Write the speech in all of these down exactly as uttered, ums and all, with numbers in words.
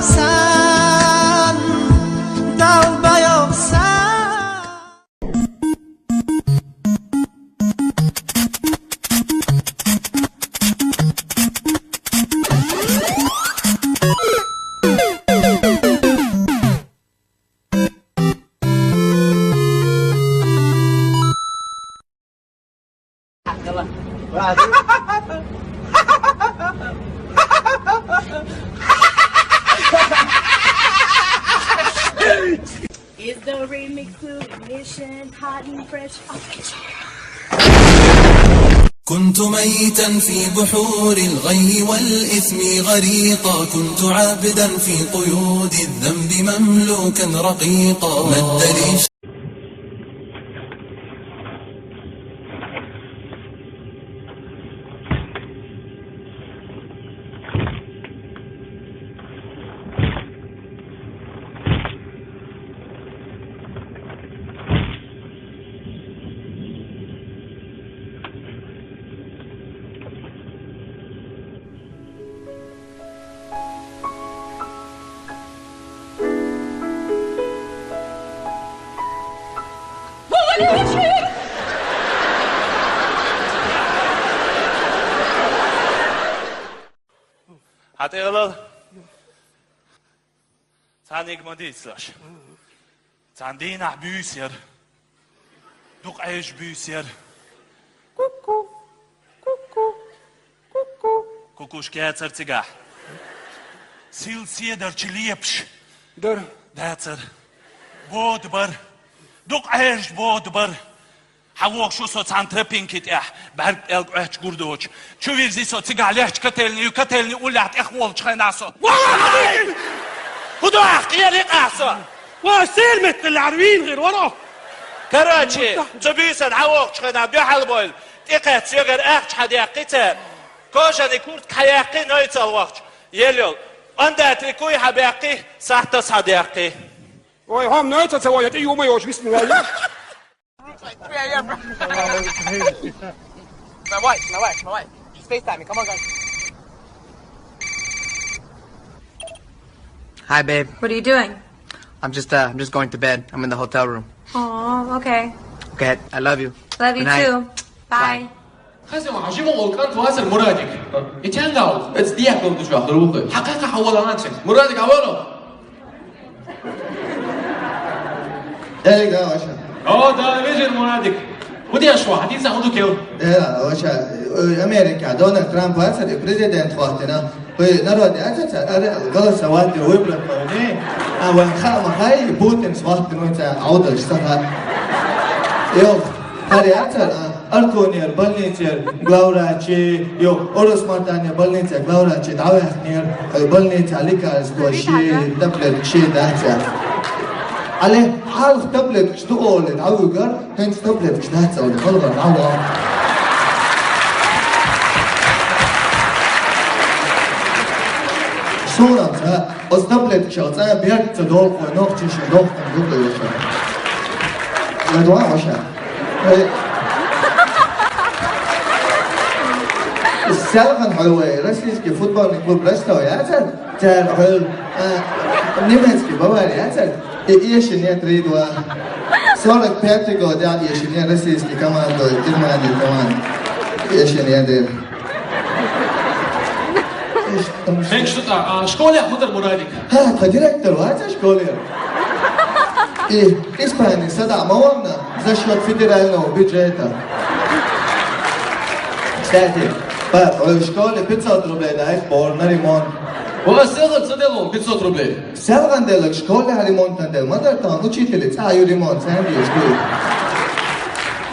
Dalbayoqsan, dalbayoqsan. Is the remix to Ignition, hot and fresh off the chair. كنت ميتا في بحور الغي والإثم غريقا، كنت عابدا في قيود الذنب مملوكا رقيقا، مد لي ХӀаьта элал, цхьаннега ма дийцалаш. Цхьан дийнахь буьйса яр. Дукха Ӏежаш буьйса яр. Ку-ку, ку-ку, ку-ку. Кукушка яцар цигахь. Сил седарча лепаш. Дар. Дацар. Бода бар. Дукха Ӏежаш бода бар. ХьавогӀуш ву со цхьана тропинки тӀехь, бӀаьрг пӀелг Ӏоьттача гур доцуш. Чу вирзи со цигахь лехча котельни, котельни уллехь тӀехволучу хенахь со. Вай! ХӀун до ахь, кхера йикъахь со? Вай, сел метталлехьара вийна хир вара. Короче, цу буьйсанна хьавогӀучу хенахь дуьхьал бовла, тӀекхаьчча соьгара ахча хьадаьккхи цара. Кожаный куртка хьаяьккхи, нойцал вахча. Ел йолу. Анда трикуй хьабаьккхи, сахьтас хьадаьккхи. Ой, хьо-м нойца ца вой, я тӀе юма йоцуш висна ваьлла. Yeah, yeah, bro. My wife, my wife, my wife. She's FaceTiming. Come on, guys. Hi, babe. What are you doing? I'm just, uh, I'm just going to bed. I'm in the hotel room. Oh, okay. Okay, I love you. Love you too. Bye. Bye. Хаза ван, хьажимма волу кӀант вацара Мурадик. И чан гал? Эца дехьа долу дуьхьа хир ву хой. Хьан кхайкха хьан волу хӀанча? Мурадик, хьан волу? Эй, да, ваша. О, да, вижир, Мурадик. ХӀун деш ву, хьан дийца хӀун ду кел? Э, ваша, э, Америка, Дональд Трамп вацара, и президент хӀоттина. Хой, народ яцаца, аре, голосовать, выбрать, не. А ван хама хай, Путин хӀоттина, ван ца, аудаш, саха. Йо, аре, яцара, а? Артунера больницера главврачи, йо, Орус-Мартане больницера главврачи дӀаваьхнера, э, больница лекарство ши таблетка ши дац. Али хьалха таблеткаш ду олий дӀавуьгар, хӀинца таблеткаш дац олий, халгӀа дӀаваьхна. Суна ца, оцу таблеткашал цӀа берг ца долу, вай нохчийн шин дохкан ду-кх ваша. Ладва ваша. Эй. Селхан хьой вай, российский футбольный клуб Ростов яцар? Цара хьой, а, немецкий Бавария яцар? И эши нет, рейдва. Сорок пятый год, я эши нет, российский команда, Германия команда. Эши нет, э. Мегаш ду тӀаккха, а, школехь хӀун дара Мурадик? Ха, тхан директор вац школера. И Испани садаӀа ма ванна за счёт федерального бюджета. Кстати, пап, ой, школе пятьсот рублей дай, бор на ремонт. Ва, селхан ца дело пятьсот рублей. Селхан делаг школе ремонт на дел. Ма дара тхан учителе цхьа ю ремонт, цхьаьна деш ду.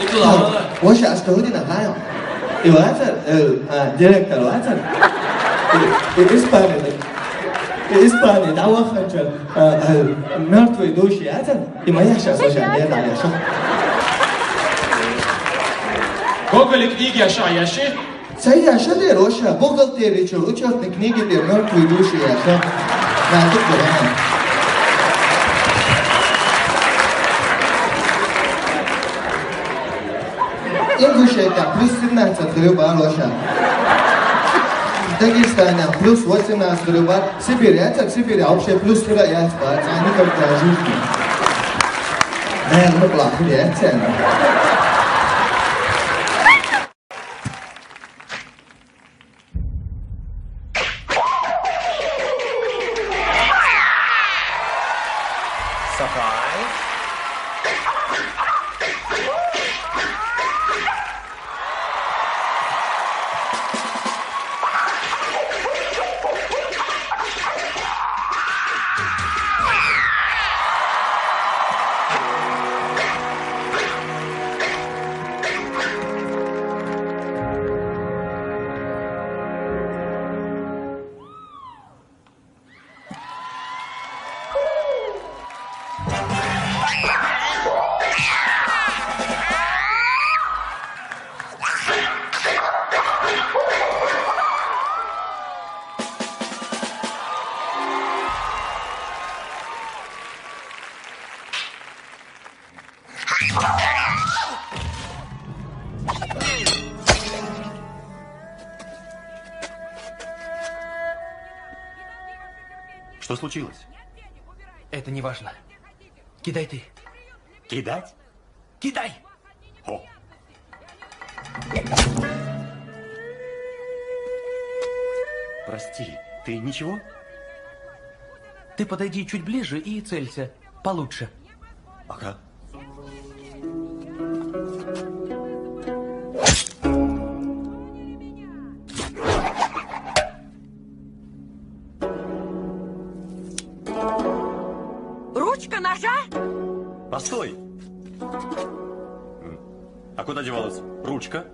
Николай. Ваша, а что, хӀун дина, хаьа? И вацар, э, а, директор вацар? И, и Испани. Испани дӀаваханча, а, а, мертвые души яцар, и ма яшас ваша, не да яша. Гоголь книги яша яши? Сай яша де роша, бухгалтерия чур, учётные книги де мертвые души яша. На, тут давай. Ингушетия плюс семнадцать хурба роша. Дагестане плюс восемнадцать хурба. Сибирь, это Сибирь, а вообще плюс три я спать, а никогда в жизни. Наверное, плохо, я цену. Что случилось? Это не важно. Кидай ты. Кидать? Кидай! О. Прости, ты ничего? Ты подойди чуть ближе и целься. Получше. Ага. Ручка ножа? Постой! М. А куда девалась ручка?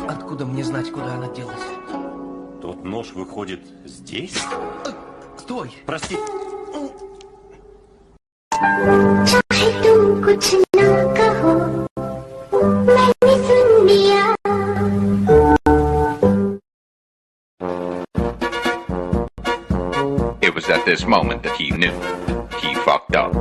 Откуда мне знать, куда она делась? Тот нож выходит здесь? Э, стой! Прости. चाहे तुम कुछ ना कहो, मैंने सुन लिया। It was at this moment that he knew. He fucked up.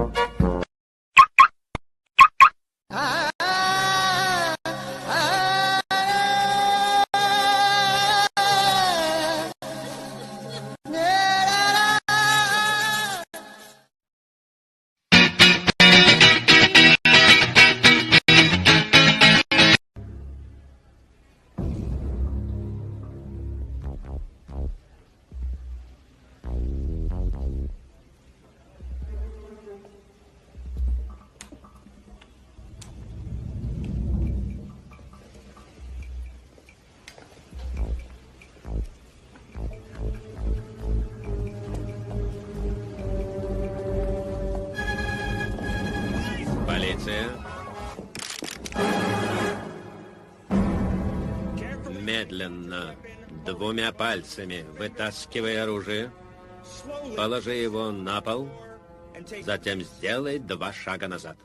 Полиция. Медленно, двумя пальцами вытаскивай оружие, положи его на пол, затем сделай два шага назад.